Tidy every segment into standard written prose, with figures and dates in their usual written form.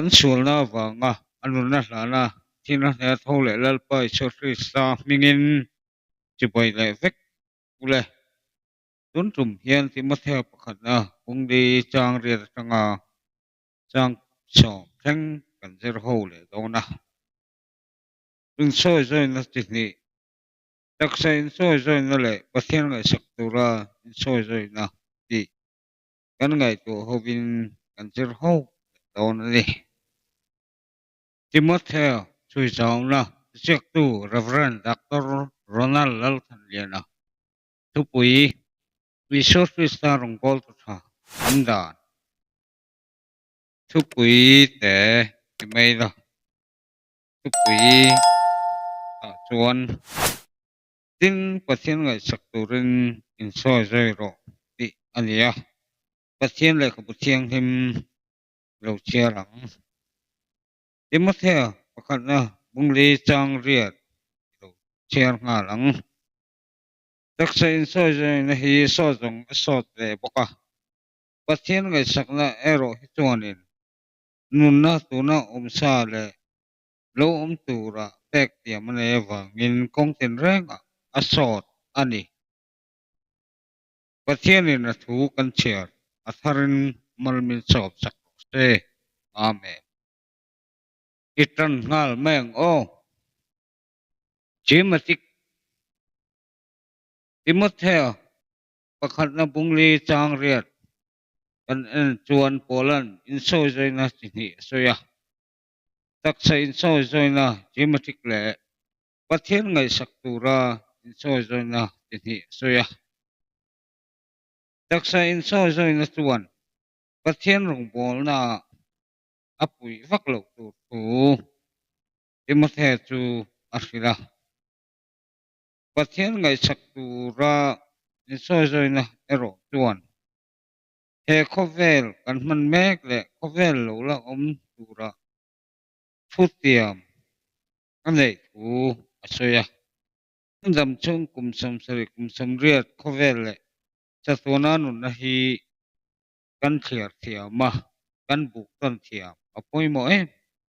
Kan sualna avanga a nunna hlana thihna hneh tho leh Lalpa Isua Krista hmingin chibai leh vek ule. Tun tum hian Timothea pakhatna Bungli chang riat atanga chang 10 thleng kan zir ho leh dawn a. Insawi zawina chi hnih, taksa insawi zawina leh Pathian ngaihsak tura insawi zawina tih kan ngaihtuah hovin kan zir ho leh dawn a ni. Timothea chhuizauna ziaktu Rev. Doctor Ronald Lalthanliana thupui Isua Krista rawngbawltu tha an dan thupui te ti mai la. Thupui ah chuan tin Pathian ngaihsak turin insawi zawi rawh tih a ni a, Pathian lehkhabu thianghlim lo chhiar ang. Timothea pakhatna bungli chang riat lo chhiar nghal ang. Taksa insawi zawina hi sawt zawng a sawt ve bawk a, Pathian ngaihsakna erawh hi chuanin nunna tuna awmsa leh lo awm tura pek thiam a nei avangin kawng tinrengah a sawt a ni. Pathianin a thu kan chhiar a tharin mal min sawp sak rawh se. Amen. I tan nghal mai ang aw. Geomatic Timothea pakhatna bungli chang riat kan en chuan Paula'n insawi zawina chi hnih a sawi a. Taksa insawi zawina geometric leh Pathian ngaihsak tura insawi zawina chi hnih a sawi a. Taksa insawi zawina chuan Pathian rawngbawlnaah a puih vak loh tur thu Timothea chu a hrilh a. Pathian ngaihsak tura insawi zawina erawh chuan he khawvel kan hman mek leh khawvel lo la awm tura thutiam a neih thu a sawi a. Dam chhung kum 70 kum 80 khawvel leh chatuana nunna hi kan thliar thiam a, kan buk tawn thiam a pawimawh em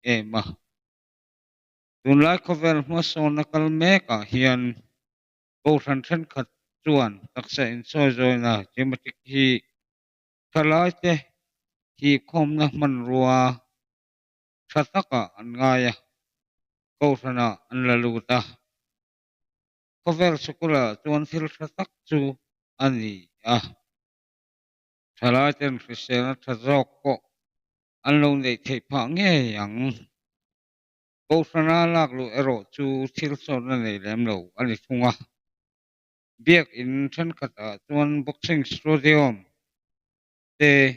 em a. Tunlai khawvel hmasawnna kal mekah hian Kohhran thenkhat chuan taksa insawi zawina geometric hi thalaite hihkhawmna hmanrua tha takah an ngai a, Kohhranah an la lut a. Khawvel sikulah chuan thil tha tak chu a ni a. Thalaiten hriselna tha zawk pawh an lo neih theih phah ngei ang. Kohhrana lak luh erawh chu thil sawtna nei lem lo a ni thung a. Biakin thenkhatah chuan boxing stadium te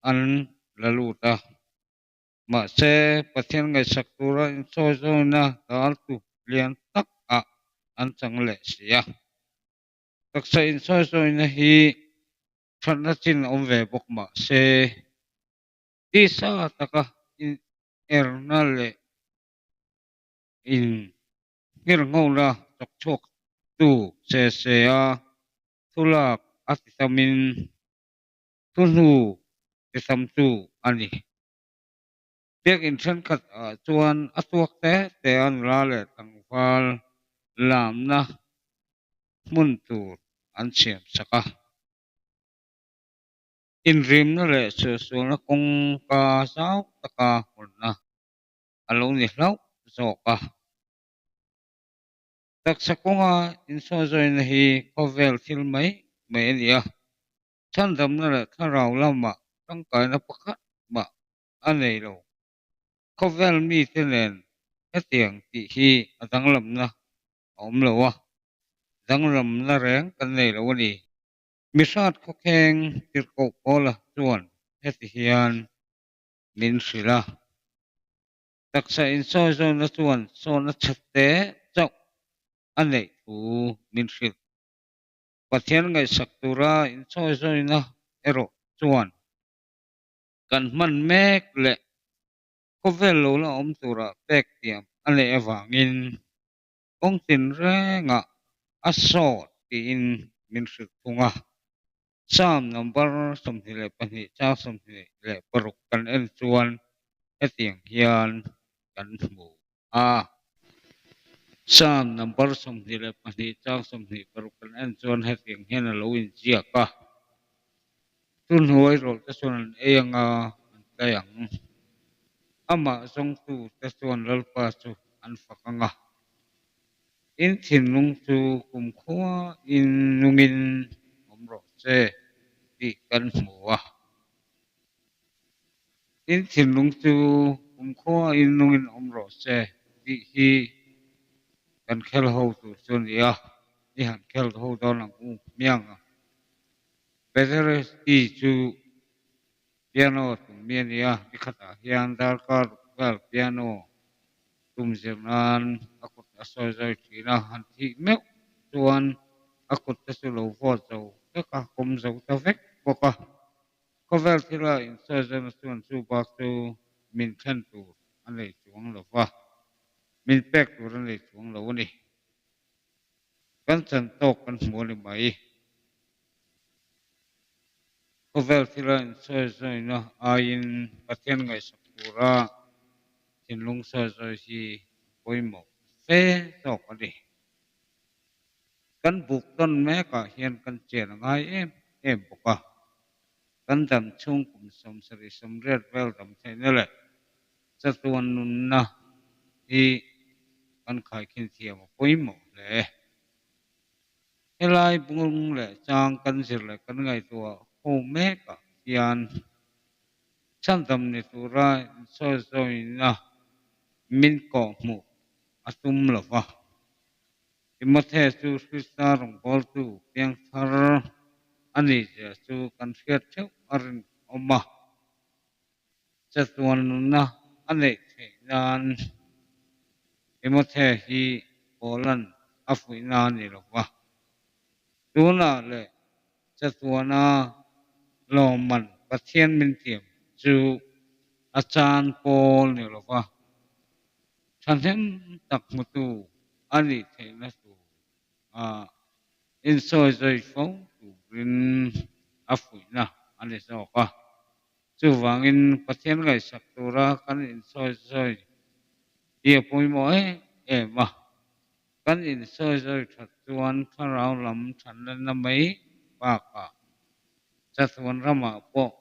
an la lut a. Mahse, Pathian ngaihsak tura insawi zawina daltu lian tak ah an chang leh si a. Taksa insawi zawina hi thatna chin awm ve bawk mahse, tisa taka in erna leh in nghirnghona chawk chhuak tu se se a thulak a ti tamin thu hnu ti tam tu a ni. Biakin thenkhat ah chuan a tuak te te a nula leh tlangval lamna hmun tur an siam sak a. Inrimna leh suahsualna kawngka zau taka hawnna a lo ni hlauh zawk a. Taksa kawnga insawizawiina hi khawvel thil mai mai a ni a, chhandamna leh thlarau lamah tangkaina pakhat mah a nei lo. Khawvel mite nen hetiang tih hi a danglamna a awm lo a, danglamna reng kan nei lo a ni. Mihrat khawkheng tirhkoh Paula chuan heti hian min hrilh a, Taksa insawizawnna chuan sawna chhe te chauh a neih thu min hrilh. Pathian ngaihsak tura insawizawina erawh chuan kan hman mek leh khawvel lo la awm tura pek thiam a neih avangin kawng tinrengah a sawt tiin min hrilh thung a. Psalm number 22 chang 26 kan en chuan. Hetiang hian kan hmu a. Psalm number 22 chang 26 kan en chuan hetiang hian a lo inziak a, Thuhnuai rawlh te chuan an ei anga an tlai ang. Amah zawngtu te chuan Lalpa chu an fak anga. In thinlung chu kumkhua in nungin awm rawh se tih kan hmu a. In thinlung chu kumkhua in nungin awm rawh se tih hi kan khel ho tur chu a ni a, i han khel ho dawn ang u hmiang a. Paderewski chu piano tum mi a ni a, nikhatah hian darkar ruk vel piano tum zir nan a kut a sawi zawi thin a, han thih meuh chuan a kut te chu lo vawt zo vek a, kawm zo ta vek bawk a. Khawvel thila insawizaina chuan chu bak chu min thlen tur a nei chuang lo va, min pek tur a nei chuang lo a ni. Kan chan tawk kan hmu a ni mai. Khawvel thila insawizaina aiin Pathian ngaihsak tura thinlung sawizawi hi a pawimawh fe zawk a ni. Kan buk tawn mekah hian kan chen a ngai em em bawk a, kan dam chhung kum 70 80 vel dam theihna leh chatuan nunna hi kan khaikhin thiam a pawimawh hle. Helai bung leh chang kan zir leh kan ngaihtuah ho mekah hian chhandam ni tura insawizawiina min kawhhmuh a tum lo va. Timothea chu Krista rawngbawltu piangthar a nih zia chu kan hriat theuh a rinawm a. Chatuan nunna a neih theih nan Timothea hi Paula'n a fuihna a ni lo va. Tunah leh chatuana lawmman Pathian min tiam chu a chan pawl ni lo va. Thahnem tak hmutu a nih theihna tur a insawizawi fo turin a fuihna a ni zawk a. Chuvangin Pathian ngaihsak tura kan insawizawi hi a pawimawh em em a. Kan insawizawi that chuan thlarau lam thanlenna mai bakah chatuan ramah pawh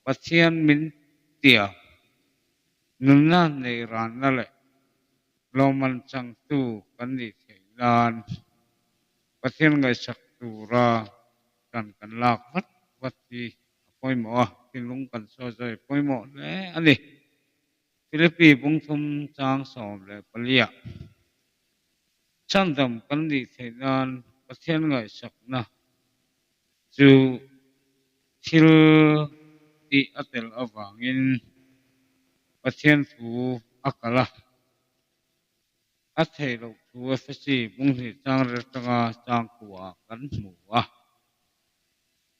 Pathian min tiam Nunna neih ranna leh lawmman changtu kan nih theih nan Pathian ngaihsak tura tan kan lak vat vat hi a pawimawh a, thinlung kan sawi zawi pawimawh hle a ni. Philippi bungthum chang 14 ah chhandam kan nih theih nan Pathian ngaihsakna chu thil tih a tel avangin Pathian thu a kal a, a theih loh thu Efesi bunghnih chang rel atanga chang kuah kan hmu a.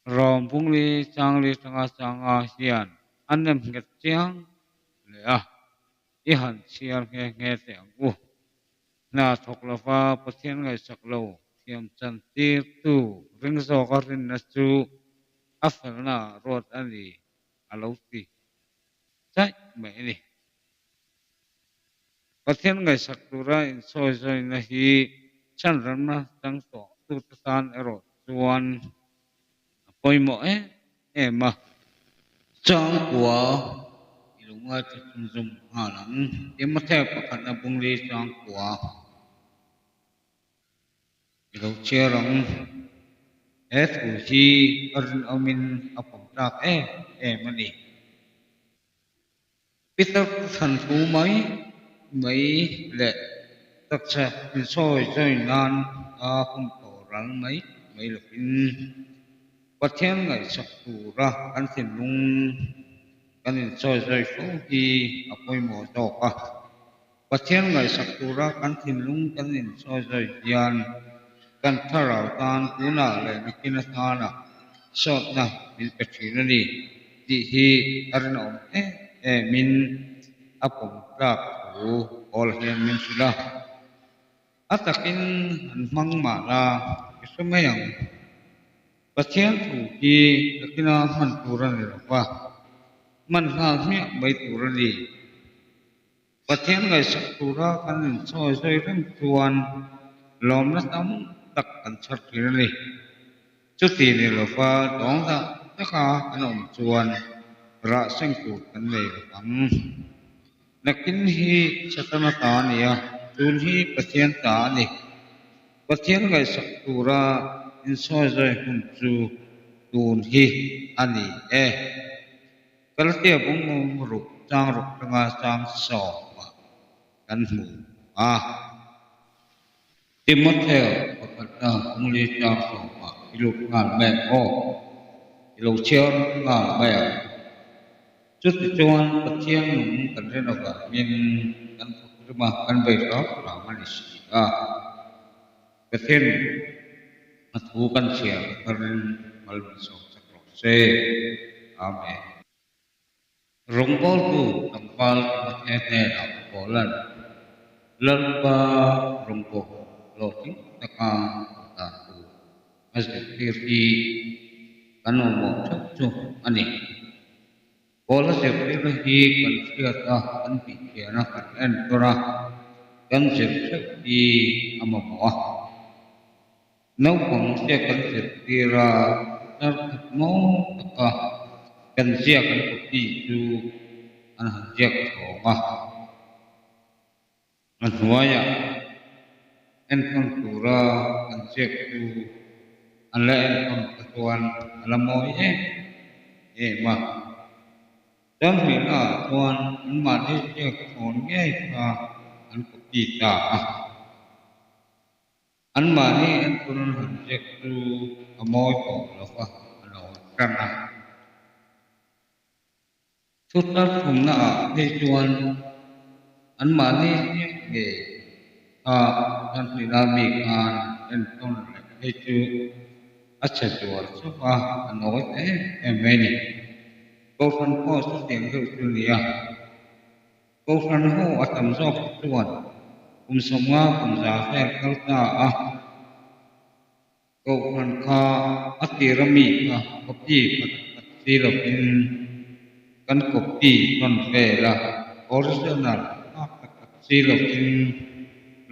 Rom bungli changli atanga changa hian a nem nghet chiang leh a, i han chhiar nghe nghe teh ang u. Hna thawk lova Pathian ngaihsak lo thiam chan tirtu ring zawka rinna chu a felna ah ruat a ni a lo ti chaih mai a ni. Pathian ngaihsak tura insawizawiina hi chhanramna chang tawh tute tan erawh chuan a pawimawh em em a. Changkua i lo ngaithla chhunzawm nghal ang. Timothea pakhatna bungli changkua i lo chhiar ang. He thu hi a rinawmin a pawm tlak em em a ni. Peter thlan thu mai mai leh taksa insawi zawi nan a hun tawh ral mai mai lovin Pathian ngaihsak tura kan thinlung kan insawi zawi fo hi a pawimawh zawk a. Pathian ngaihsak tura kan thinlung kan insawi zawi hian kan thlarau tan tunah leh nakin atana sawtna min pe thin a ni tih hi a rinawm em emin a pawm tlak thu Paul hian min hrilh a. A takin han hmang mah la i hre mai ang. Pathian thu hi nakina hman tur a ni lo va, hman nghal hmiah mai tur a ni. Pathian ngaihsak tura kan insawi zui reng chuan lawmna tam tak kan chhar thin a ni. Chuti ni lova dawng dah taka kan awm chuan rah seng tur kan nei lo ang. Nakin hi Setana ta a ni a, tun hi Pathian ta a ni. Pathian ngaihsak tura insawi zui hun chu tun hi a ni e. Galatia bung ruk chang ruk tanga chang sawmah kan hmu a. Timotheo pakhatna bungli chang sawmah i lut nghal mai ang aw, i lo chhiar nghal mai ang. Chutichuan Pathian nung kan rin avangin kan thawk rim a, kan bei hram hram a ni si a. Pathian a thu kan chhiar tharin mal min sawm chak rawh se. Amen. Rawngbawltu tlangval Timothea hnenah Paula'n Lalpa rawngbawk hlawhtling taka a dan tur a zirtir hi kan mamawh theuh chu a ni. Paula zirtirna hi kan hriat a, kan bihchian a, kan entawn a, kan zir theuh hi a mamawh a. Naupang ziak kan zirtir a, dar khat maw taka kan ziak an copy chu an han ziak chhawng a. A hnuaiah entawn tura kan ziak chu an la entawn kha chuan a la mawi em em a. Chuan hmehnaah chuan anmahni ziak chhawn ngei kha an copy ta a. Anmahni entawn an han ziak chu a mawi tawh lo va, a lo tan a. Thutar thumnaah phei chuan anmahni ziak ngei kha Sanhlina mi khan entawn leh phei chu a chhe zual chauh a, a nawi ta em em mai a ni. Kohhran pawh chutiang deuh chu a ni a. Kohhran ho a tam zawk te chuan kum 50 kum 100 vel kal ta a. Kohhran kha a tir a mi kha copy khat khat si lovin kan copy tawn vel a, original thlak tak tak si lovin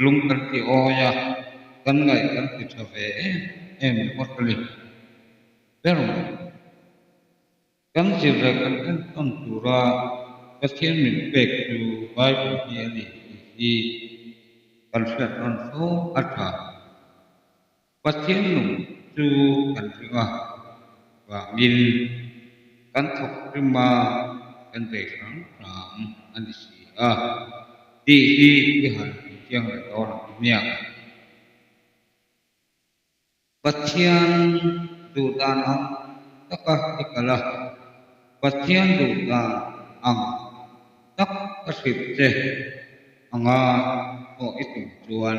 lung kan ti awi a, kan ngaih kan ti tha ve em em ringawt a ni ber mai. Kan zir leh kan entawn tura Pathian min pek chu Bible hi a ni tih hi kan hriat rawn fo a tha. Pathian nung chu kan ring a vangin kan thawk rim a, kan bei hram hram a ni si a tih hi i han inchiang leh dawn ang hmiang. Pathian duh dan ang taka i kal a, Pathian duh dan ang tak ka hrilh che anga thawh i tum chuan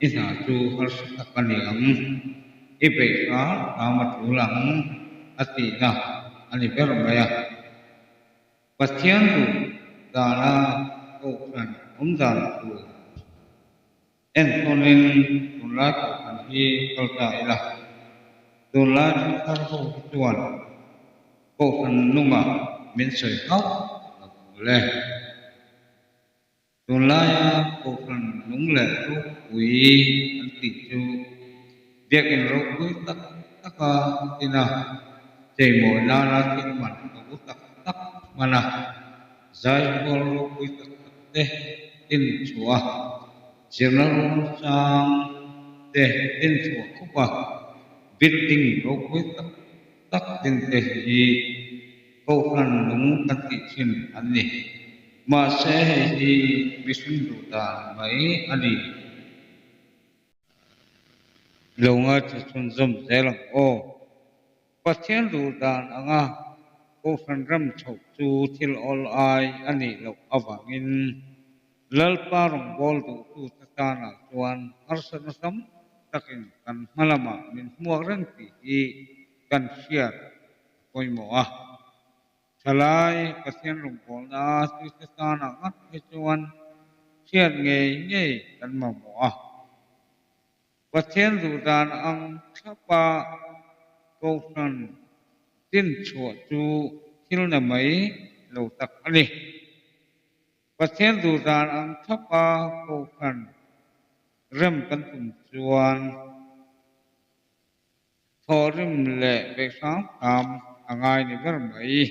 i hna chu harsa tak a ni ang, i beih hram hram a tul ang a tihna a ni ber mai a. Pathian duh dana kohhran awm dan tur Entawnin tunlai kohhran hi kal ta ila, tunlai thangthar ho hi chuan kohhran nungah min sawi hauh lo tur e. Tunlaia kohhran nung leh ropui an tih chu biakinn ropui tak taka tina cheimawi nana thil man to tak tak hman a, zaipawl ropui tak tak te inchhuah a, zirna ruangchang te inchhuah khup a, building ropui tak tak din te hi Kohhran nung kan tih thin an ni. Mahse hei hi mihring duh dan mai a ni. Lo ngaithla chhunzawm zel ang aw. Pathian duh dan anga Kohhran ram chhoh chu thil awl ai a nih loh avangin Lalpa rawngbâwl duhtute tânah chuan harsatna tam takin kan hma lamah min hmuak reng tih hi kan hriat a pawimawh a. Thalai Pathian rawngbâwlna tuite tânah ngat phei chuan hriat ngei ngei kan mamawh a. Pathian duhdan ang thlapa Kohhran dinchhuah chu thil na mai lo tak a ni. Pathian duh dan ang thlapa Kohhran rem kan tum chuan thawhrim leh beih hram hram a ngai ni ber mai.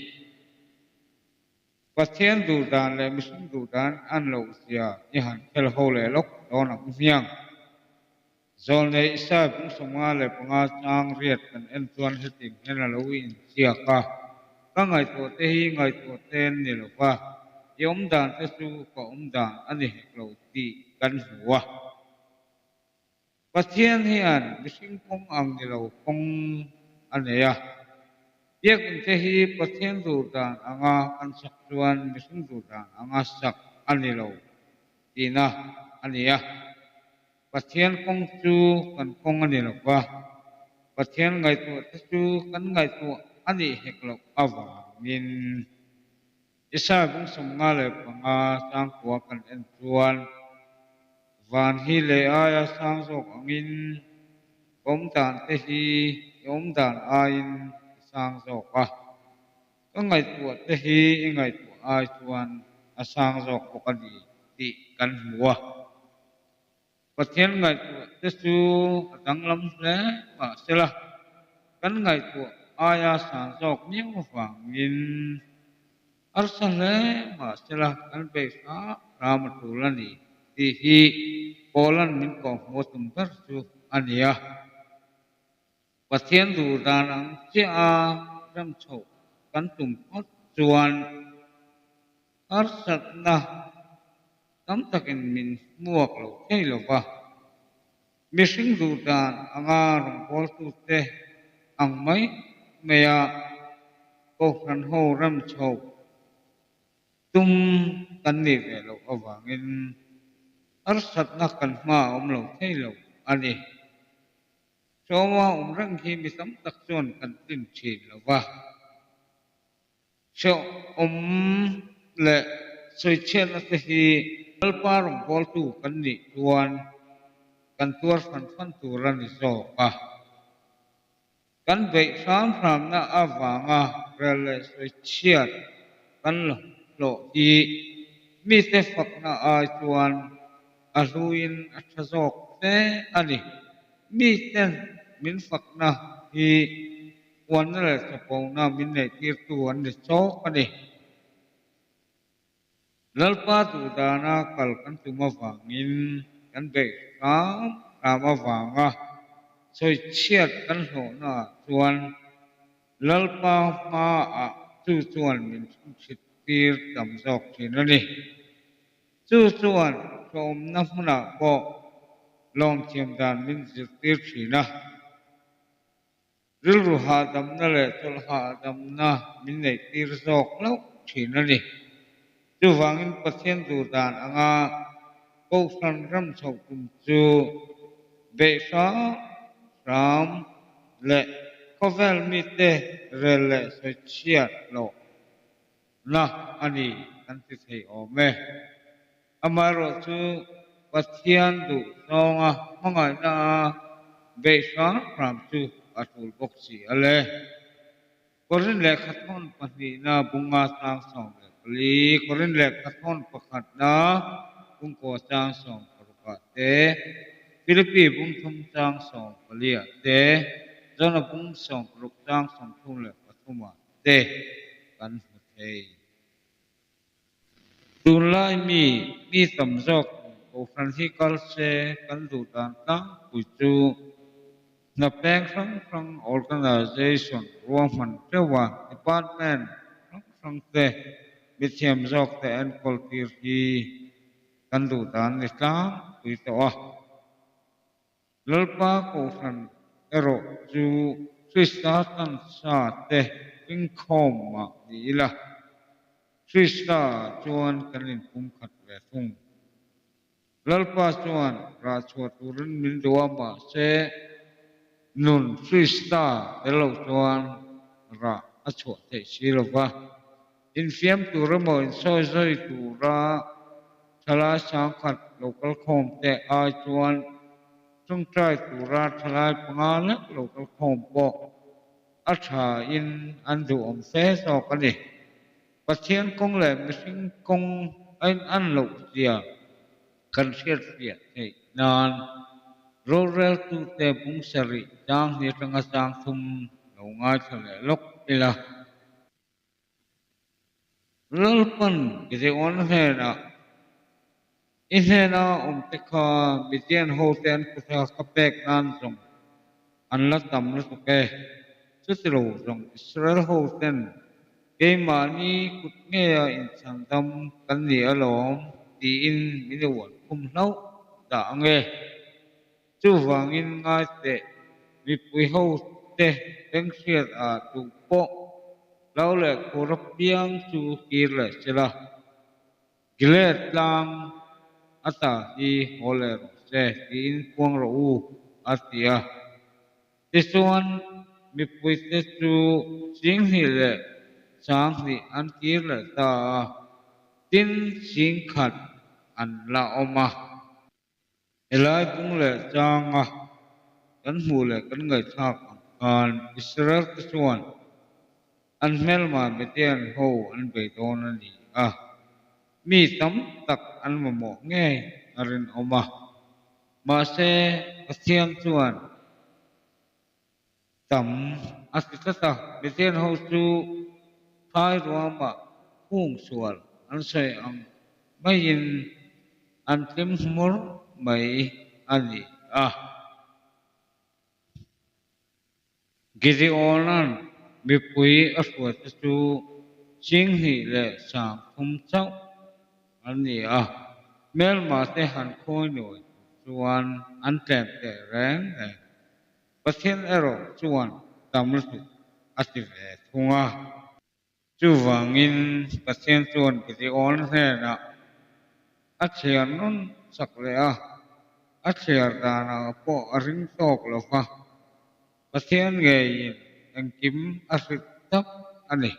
Pathian duh dan leh mihring duh dan an loh zia i han khel ho leh lawk dawn ang hmiang. Zawlnei Isaiah bung 55 chang riat kan en chuan hetiang hian a lo inziak a, Ka ngaihtuah te hi ngaihtuah te an ni lo va, i awm dan te chu ka awm dan a ni hek lo tih kan hmu a. Pathian hian mihring kawng ang ni lo kawng a nei a. Biakinn te hi Pathian duh dan anga kan sak chuan mihring duh dan anga sak a ni lo tihna a ni a. Pathian kawng chu kan kawng a ni lo va, Pathian ngaihtuah te chu kan ngaihtuah a nih hek loh avangin Isaiah bung 55 changkua kan en chuan van hi lei aia sang zawk angin ka awm dan te hi i awm dan aiin a sang zawk a, ka ngaihtuah te hi i ngaihtuah ai chuan a sang zawk bawk a ni tih kan hmu a. Pathian ngaihtuah te chu a danglam hle mahsela kan ngaihtuah aia san zawk miau avangin harsa hle mahsela kan beih hram hram a tul a ni tih hi Paula'n min kawhhmuh a tum ber chu a ni a. Pathian duh dan ang chiah a rem chhoh kan tum phawt chuan harsatna tam takin min hmuak lo thei lo va. Mihring duh dan anga rawngbawltute ang mai maia Kohhran ho rem chhoh tum kan nih ve loh avangin harsatna kan hma a awm lo thei lo a ni. Hrehawma awm reng hi mi tam tak chuan kan tlin thin lo va. Hrehawm leh sawichhiatna te hi Lalpa rawngbawltu kan nih chuan kan tuar fan fan tur a ni zawk a. Kan beih hram hramna avanga rel leh sawichhiat kan la hlawh hi mite fakna ai chuan a hluin a tha zawk hle a ni. Mite min fakna hi uanna leh chapona min neihtirtu an ni chawk a ni. Lalpa duh dana kal kan tum avangin kan beih hram hram avanga sawichhiat kan hlawhnaah chuan Lalpa hmaah chu chuan min chhunchhit tir tam zawk thin a ni. Chu chuan hlawhawmna hmunah pawh lawmthiam dan min zirtir thin a. Rilru hahdamna leh chawlh hahdamna min neihtir zawk hlauh thin a ni. Chuvangin Pathian duh dan anga Kohhran ram chhoh tum chu beih hram hram leh khawvel mite rel leh sawichhiat loh na a ni kan ti thei awm e. Amaherawhchu Pathian duh zawnga hmangaihna a beih hram hram chu a tul bawk si a le. Korin lehkhathawn pahnihna bunga chang 14, Korin lehkhathawn pakhatna bungkaw chang 16ah te, Philippi bung thum chang 14ah te, Jona bung 60 chang 33ah te kan hmu thei. Tunlai mi, mi tam zawk Kohhran hi kal se kan duh dan tlangpui chu hna peng hrang hrang organization ruahman teuh a department hrang hrang te mithiam zawk te enkawl tir hi kan duh dan ni tlangpui tawh a. Lalpa Kohhran erawh chu Krista tansa te ringkhawm mah ni ila, Krista chuan kan inpumkhat ve thung. Lalpa chuan rah chhuah turin min duh a, mahse nun Krista tel lo chuan rah a chhuah theih si lo va. Infiam tur emaw insawizawi tura thalai sangkhat lo kal khawm te ai chuan tawngtai tura thalai panga lek lo kal khawm pawh a tha in an duhawm fe zawk a ni. Pathian kawng leh mihring kawng a a inan loh zia kan hriatfiah theih nan roreltute bung sarih chang hnih atanga chang thum lo ngaithla leh lawk ila. Lalpan Gideon hnenah, I hnena awmte kha Midian hote an kutha ka pek nan zawng an la tam lutuk e. Chuti lo zawng Israel hoten keimahni kut ngeia inchhandam kan ni alawm tiin min i uan khum hlauh dah ang e. Chuvangin ngaiteh mipui hote benghriat ah duh pawh lo leh khur apiang chu kir leh sela, Gilead tlang ata hi haw leh rawh se tiin puang rawh u, a ti a. Tichuan mipuite chu 20,000 leh 2000 an kir leh ta a, tin 10,000 an la awm a. Helai bung leh changa kan hmuh leh kan ngaihthlak ang khan Israel te chuan an hmelma Midian ho an bei dawn a ni a, mi tam tak an mamawh ngei a rinawm a. Mahse, Pathian chuan tam a ti tlat a, Midian ho chu phai ruamah hung sual an sawi ang maiin an tlim hmur mai a ni a. Gideona'n mipui a hruaite chu 20,000 leh 3000 chauh an ni a, hmelmate han khawi nuai tur chuan an tlem teh reng nen. Pathian erawh chuan tam lutuk a ti ve thung a. Chuvangin Pathian chuan Gideon hnenah a thliar nawn chak leh a, a thliar danah pawh a ring tawk lo va, Pathian ngeiin engkim a hrilh tak a ni.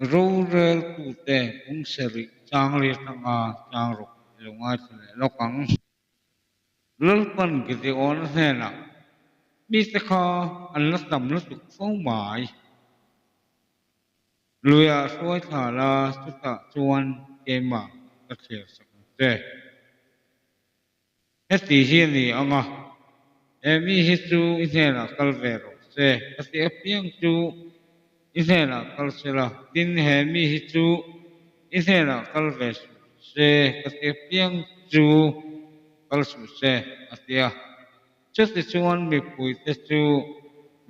Roreltute bung sarih changli atanga chang rawk i lo ngaithla leh lawk ang. Lalpan Gideon hnenah, Mite kha an la tam lutuk fo mai. Luiah hruai thla la, chutah chuan keimah ka thlir sak ang che. Heti hi a ni ang a, he mi hi chu i hnenah kal ve rawh se, ka ti apiang chu i hnenah kal se la, tin he mi hi chu i hnenah kal ve suh se, ka ti apiang chu kal suh se, a ti a. Chutichuan mipuite chu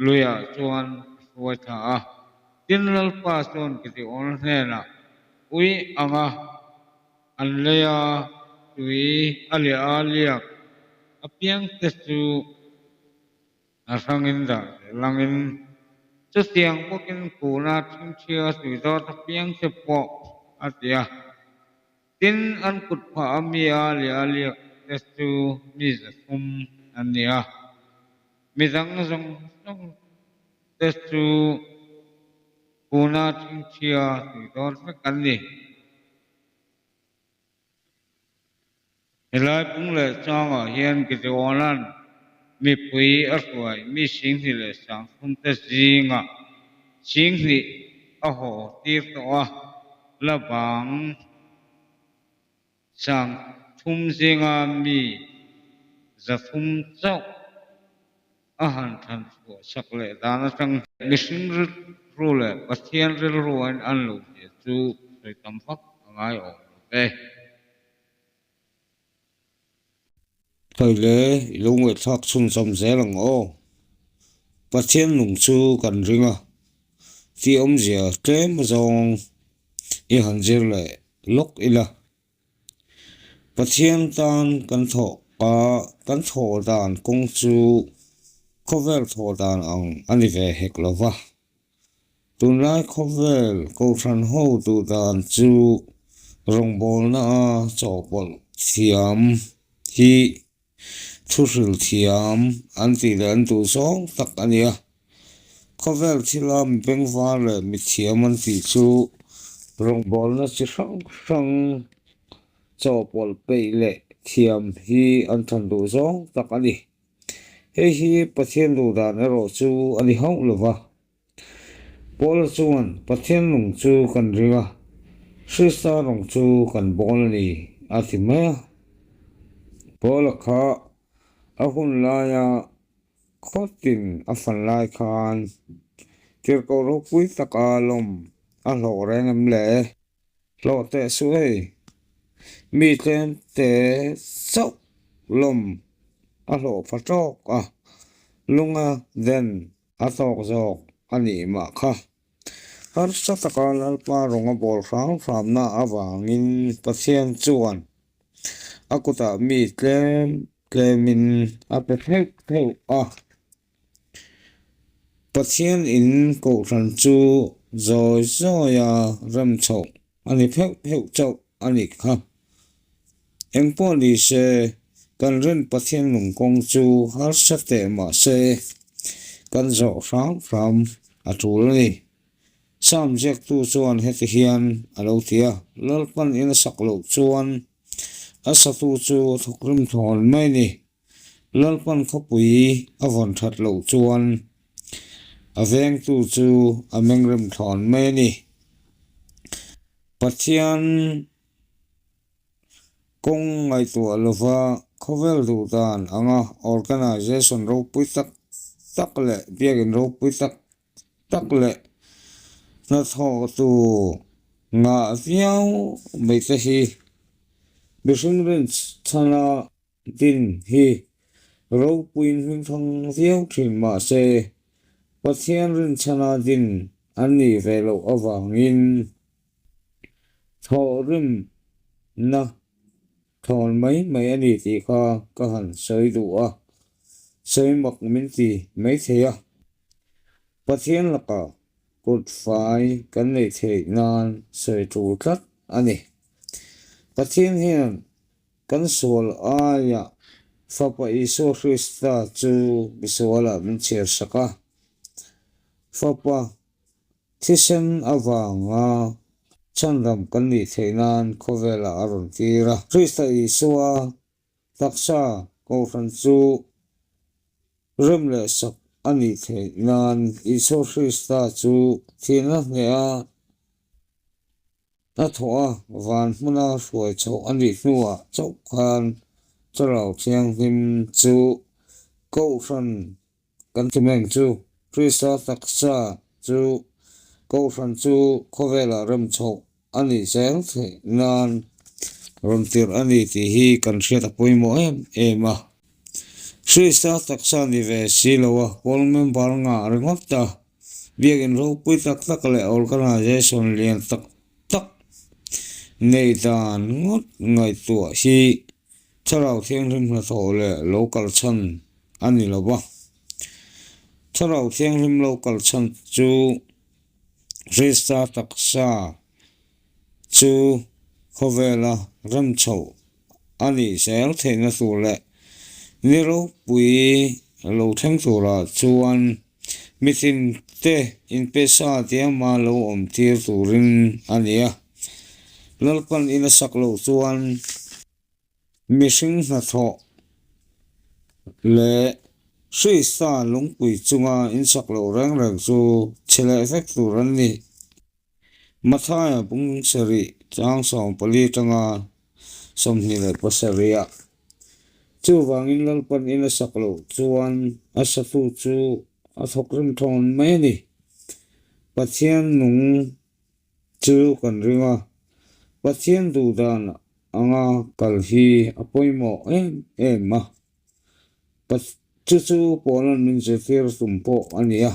luiah chuan a hruai thla a. Tin Lalpa chuan Gideon hnenah, Ui anga an lei a, tui a liah a liak apiangte chu A hrangin dah leh langin chutiang bawkin kuna thingthia tui dawt apiang te pawh a ti a. Tin, an kut phah a mi a leh a liak te chu mi 300 an ni a. Midang zawng zawng te chu kuna thingthia tui dawt vek an ni. Helai bung leh changah hian Gideona'n mipui a hruai mi 20,000 leh 3000 te zingah 20,000 a haw tir tawh a, la bang 3000 zinga mi 300 chauh a han thlan chhuah sak leh dan atang mihring rilru leh Pathian rilru a in an lo zia chu sawi tam vak a ngai awm lo ve. Hei le, i lo ngaihthlak chhunzawm zel ang aw. Pathian nung chu kan ring a, tih awmzia tlem zawng i han zir leh lawk ila. Pathian tan kan thawh a, kan thawh dan kawng chu khawvel thawh dan ang a ni ve hek lo va. Tunlai khawvel Kohhran ho duh dan chu rawngbawlna a chawhpawlh thiam hi Thuhril thiam an tih leh an duh zawng tak a nia. Khawvel thila mi bengvar leh mi thiam an tih chu rawngbawlna chi hrang hrang chawhpawlh peih leh thiam hi an than duh zawng tak a ni. Hei hi Pathian duh dan erawh chu a ni hauh lo va. Paula chuan, Pathian nung chu kan ring a, Krista rawng chu kan bawl a ni, a ti mai a. Paula kha a hun laia khawtin a fan lai khan tirhkoh ropui taka lawm a hlawh reng em le? Hlawh teh suh hei, mi tlem te chauh lawm a hlawh pha tawk a, lunga den a tawk zawk a nih mah kha. Harsa taka Lalpa rawng a bawl hram hramna avangin Pathian chuan a kutah mi tlem tlemin a pe theuh theuh a. Pathian in kohhran chu zawi zawia rem chhoh a ni pheuh pheuh chauh a nih kha. Engpawh ni se, kan rin Pathian nung kawng chu harsa teh mah se, kan zawh hram hram a tul a ni. Psalm ziaktu chuan heti hian a lo ti a, Lalpan in a sak loh chuan a satu chu a thawkrim thawn mai a ni. Lalpan khawpui a vawn that loh chuan a vengtu chu a mengrem thlawn mai a ni. Pathian kawng ngaihtuah lova khawvel duh dan anga organisation ropui tak tak leh biakin ropui tak tak leh hnathawhtu ngah viau mai te hi mihring rinchhana Din hi ropuiin hmingthang viau thin mah se, Pathian rinchhana din an nih ve loh avangin thawhrimna thawn mai mai a ni tih kha ka han sawi duh a, sawi mak min ti mai thei a. Pathian lakah kut fai kan neih theih nan sawi tul tlat a ni. Pathian hian Kan sual aiah Fapa Isua Krista chu misualah min chhiarsak a. Fapa thisen avanga chhandam kan nih theih nan khawvelah a rawn tir a. Krista Isua taksa kohhran chu rem leh sak a nih theih nan Isua Krista chu thihna hneha A thawh a, van hmuna hruai chhoh a nih hnuah chauh khan Thlarau Thianghlim chu Kohhran kan ti meng chu Krista taksa chu Kohhran chu khawvelah rem chhoh a nih zel theih nan rawn tirh a ni tih hi kan hriat a pawimawh em em a. Krista taksa ni ve si lo a, pawl member ngah ringawt a. Biakin ropui tak tak leh organisation lian tak tak nei dan ngawt ngaihtuah hi Thlarau Thianghlim hnathawh leh lo kal chhan a ni lo va. Thlarau Thianghlim lo kal chhan chu Krista taksa chu khawvela rem chhoh a nih zel theihna tur leh ni ropui lo thleng turah chuan mitinte inpesa diama lo awm tir turin a ni a. Lalpan in a sak loh chuan mihring hnathawh leh Krista lungpui chunga insak loh reng reng chu chhe leh vek tur an ni. Mathaia bung sarih chang 14 atanga 27 ah. Chuvangin Lalpan in a sak loh chuan a satu chu a thawk rem thawn mai a ni. Pathian nung chu kan ring a, Pathian duhdan anga kal hi a pawimawh em em a. Chu chu Paula'n min zirtir tum pawh a ni a.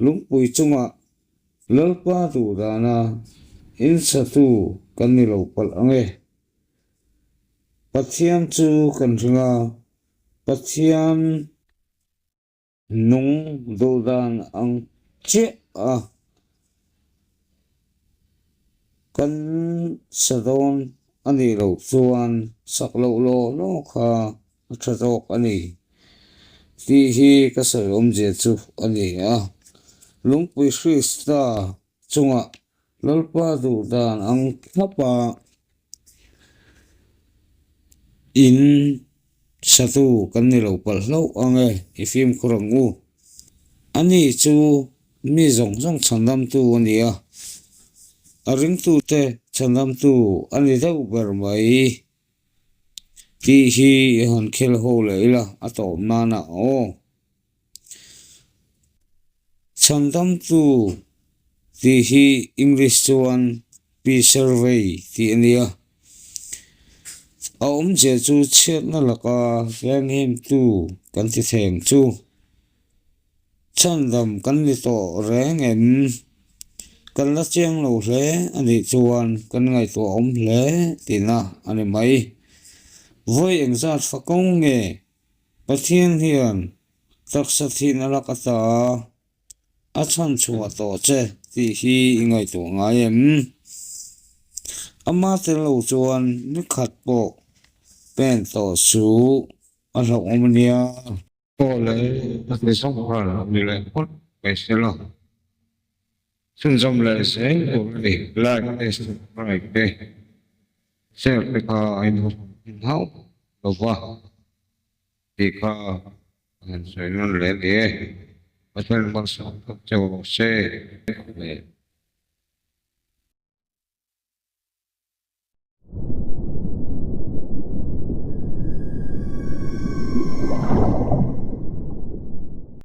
Lungpui chungah Lalpa duh dana insatu kan ni lo palh ang e. Pathian chu kan ring a, Pathian nung duh dan ang chiah a kan sa dawn a nih loh chuan sak loh law law kha a tha zawk a ni tih hi ka sawi awmzia chu a ni a. Lungpui Krista chungah Lalpa duh dan ang thlapa in satu kan ni lo palh hlauh ang e, i fimkhur ang u. Ani chu mi zawng zawng chhandamtu a ni a. A ringtute chhandamtu a ni deuh ber mai tih hi i han khel ho leh ila a tawp nana aw. Chhandamtu tih hi English chuan Preserve tih a nia. A awmzia chu chhiatna laka venghimtu kan ti theng chu. Chhandam kan ni tawh reng em? Kan la chiang lo hle a nih chuan kan ngaihtuah awm hle tihna a ni mai. Vawi engzat fako nge Pathian hian taksa thihna lak ata a chhan chhuah tawh che tih hi i ngaihtuah ngai em? Ama tel lo chuan ni khat pawh pen tawh suh a hlauhawm a nia. Aw le, a ti zawng nghal a ni leh phawt mai se la. Chhunzawm leh zel tur a ni. Like te, subscribe te, share te kha a inhawng hauh lo va tih kha a han sawi nawn leh a ni e. Pathian malsawm thawk cheu rawh se. Amen.